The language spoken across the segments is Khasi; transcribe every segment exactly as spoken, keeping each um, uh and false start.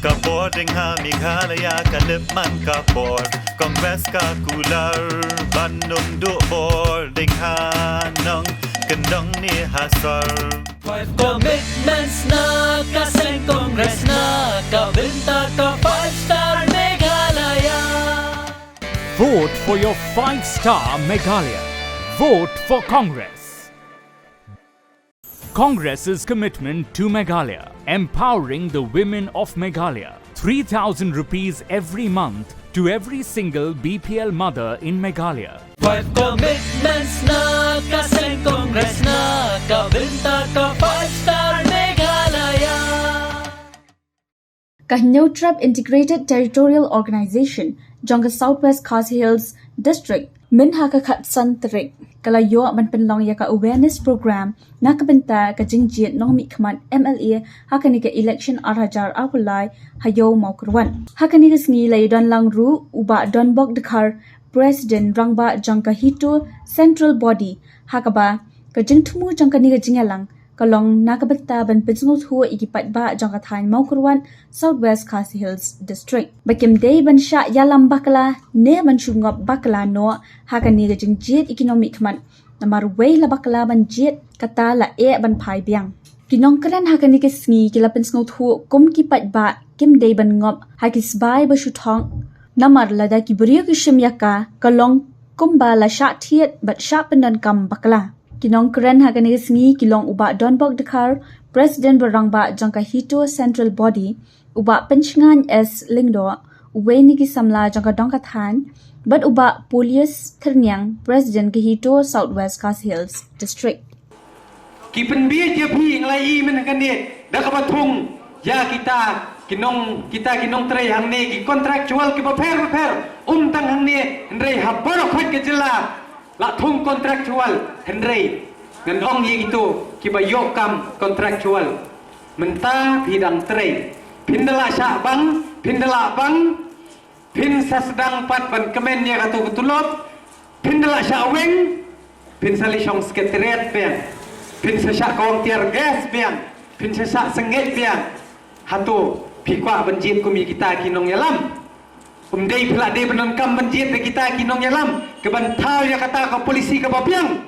Ka bor ding ha Meghalaya ka lip man ka bor. Congress ka kular ban nung duh bor ding ha nong kendong ni ha sor. Five commitments na ka seng Congress na ka bynta ka five star Meghalaya. Vote for your five star Meghalaya. Vote for Congress. Congress's commitment to Meghalaya, empowering the women of Meghalaya. Three thousand rupees every month to every single B P L mother in Meghalaya. Five commitments na ka seng Congress na ka bynta ka five star Meghalaya. Ka Hynñiewtrep Integrated Territorial Organization jong ka South West Khasi Hills District, mynha ka khatsan tarik, ka la ïoh ban pynlong ïa ka awareness program na ka bynta ka jingjied nongmihkhmat M L A ha kane ka election ar hajar arphew lai ha Ïew Mawkyrwat. Ha kane ka sngi la ïadon lang ruh u Bah Donbok Dkhar, President Rangbah jong ka HITO Central Body, ha kaba ka jingthmu jong kane ka jingïalang ka long na ka bynta ban pynsngewthuh ïa ki paidbah jong ka thaiñ Mawkyrwat, South West Khasi Hills District, ba kim dei ban shah ïalam bakla ne ban shu ngop bakla noh ha kane ka jingjied ïa ki nongmihkhmat. Namar wei la bakla ban jied, kata la eh ban phai biang. Ki nongkren ha kane ka sngi ki la pynsngewthuh kum ki paidbah kim dei ban ngop ha ki sbai ba shu thok. Namar lada ki briew ki shim ïa ka, ka long kumba la shah thied bad shah pyndonkam bakla. Ki nongkren ha kane ka sngi ki long u Bah Donbok Dkhar, President ba rangbah jong ka HITO Central Body, u Bah Pynshngaiñ S Lyngdoh, uwei na ki samla jong ka dong ka thaiñ, bad u Bah Polius Thyrniang, President ka HITO South West Khasi Hills District. Ki pynbieit ïa phi, nga la ïohi mynne kane, da kaba thung ïa kita ki nong, kita ki nongtrei hangne, ki contractual kiba pher bapher, ym tang hangne, hynrei ha baroh khoit ka jylla la thung contractual, hynrei ngan ong ïa kito kiba ïoh kam contractual. Mynta phi dang trei, phin da la shah bang, phin da la bang, phin sa sdang pat ban kmen ïa kato ka tulop, phin da la shah weng, phin sa leit shong secretariat biang, phin sa shah kawang tear gas biang, phin sa shah sengngeit biang. Hato phi kwah ban jied kum ïa kita ki nongïalam? Ym dei phi la dei ban donkam ban jied da kita ki nongïalam, ka ban thaw ïa kata ka policy kaba biang.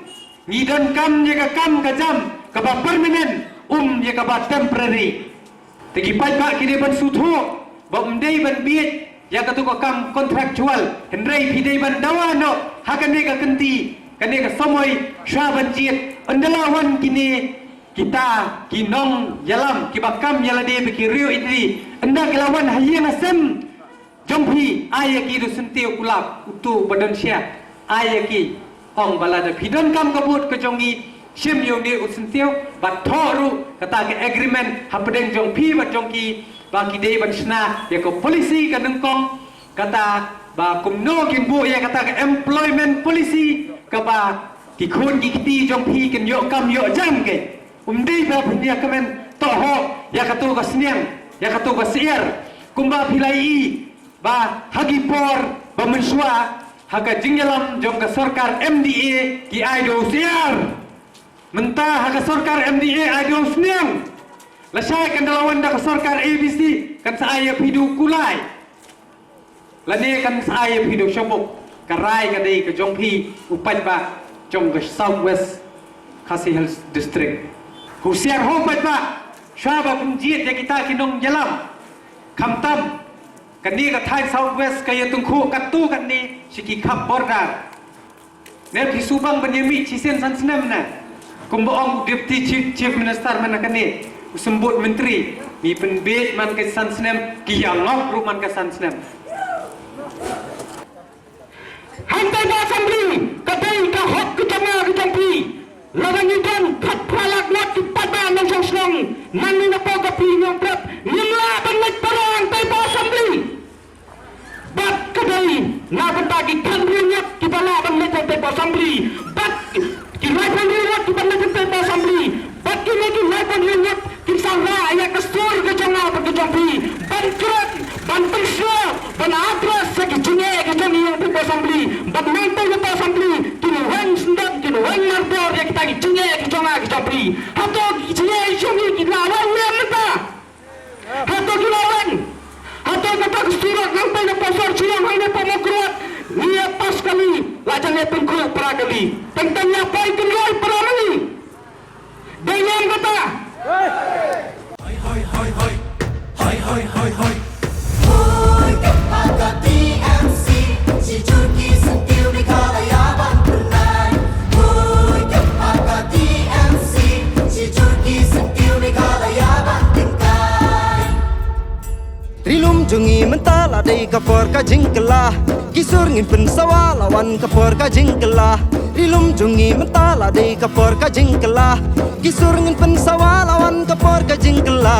Ngi donkam ïa ka kam ka jam kaba permanent, ym ïa kaba temporary. Te ki paidbah ki dei ban sngewthuh ba ym dei ban bieit ïa kato ka kam contractual, hynrei phi dei ban dawa noh ha kane ka kynti, kane ka samoi, sha ban jied. Ynda la wan kine kita ki nongïalam kiba kam ïa lade ba ki riew ïeit, ynda ki la wan ha ïing ha sem jong phi, ai ïa ki da u syntiew kulap, uto ba don sha, ai ïa ki. Ong ba lada phi donkam ka vote ka jong ngi, shim ïa une u syntiew, bad thoh ruh kata ka agreement hapdeng jong phi bad jong ki, ba ki dei ban shna ïa ka policy ka nyngkong, kata ba kumno kin buh ïa kata ka employment policy kaba ki khun ki kti jong phi kin ïoh kam ïoh jam. Ym dei ba phin ïa kmen, thoh hok ïa kato ka sniang, ïa kato ka syiar, kumba phi la ïohi ba ha ki por ba mynshuwa ha ka jingïalam jong ka sorkar M D A ki ai da u syiar. Mynta ha ka sorkar M D A ai da u sniang. Lashai kan da la wan da ka sorkar A B C, kan sa ai ïa phi da u kulai, lane kan sa ai ïa phi da u shabuk. Ka rai ka dei ka jong phi, u paidbah jong ka South West Khasi Hills District. Husiar ho paidbah, shuwa ba phin jied ïa kita ki nongïalam. Khamtam kane ka thaiñ South West ka ïatyngkhuh katto katne sha ki khap border. Ne phi shu bang ban ïa mih shisien san snem ne? Kumba ong u Deputy Chief, Chief Minister mynne kane, u Symbud Myntri, ngi pynbieit man ka san snem, ki ïa ngop ruh man ka san snem. Hangtai ka assembly ka dei ka hok ka jong nga ka jong phi. Lada ngi don khatphra lak ngut ki paidbah nongshong shnong, nangne na Pawgop, Hynñiewtrep, ngim lah ban leit para hangtai ka assembly. Bad ka dei na bynta ki khathynriew ngut kiba lah ban leit hangtai ka assembly, bad ki laiphew hynriew ngut kiba leit hangtai ka assembly, bad kine ki laiphew hynriew ngut kin sa rah ïa ka sur ka jong nga bad ka jong phi ban kren, ban pynsngew, ban address ïa ki jingeh ki jong ngi hangtai ka assembly. Bad nangta ïa ka assembly kin weng sngewdon, kin weng mardor ïa kita ki jingeh ki jong nga ki jong phi. Hato ki jingeh ki jong ngi ki la wan ne em mynta? Hato Kane pa Mawkyrwat, ngi ïa pass kali, la jan ïa pynkhuid para kali. Teng teng ïa poi kynroi para kali. Dei ne em kata? Hoi, hoi, hoi, hoi. Hoi, hoi, hoi, hoi. Hoi, ka pa ka T M C, shi jur ki syntiew Meghalaya ban pynlait. Hoi, ka pa ka T M C, shi jur ki syntiew Meghalaya ban pynlait. Ri lum jong ngi mynta la dei ka por ka jingkylla. Ki sur ngin pynsawa la wan ka por ka jingkylla. Ri lum jong ngi mynta la dei ka por ka jingkylla. Ki sur ngin pynsawa la wan ka por ka jingkylla.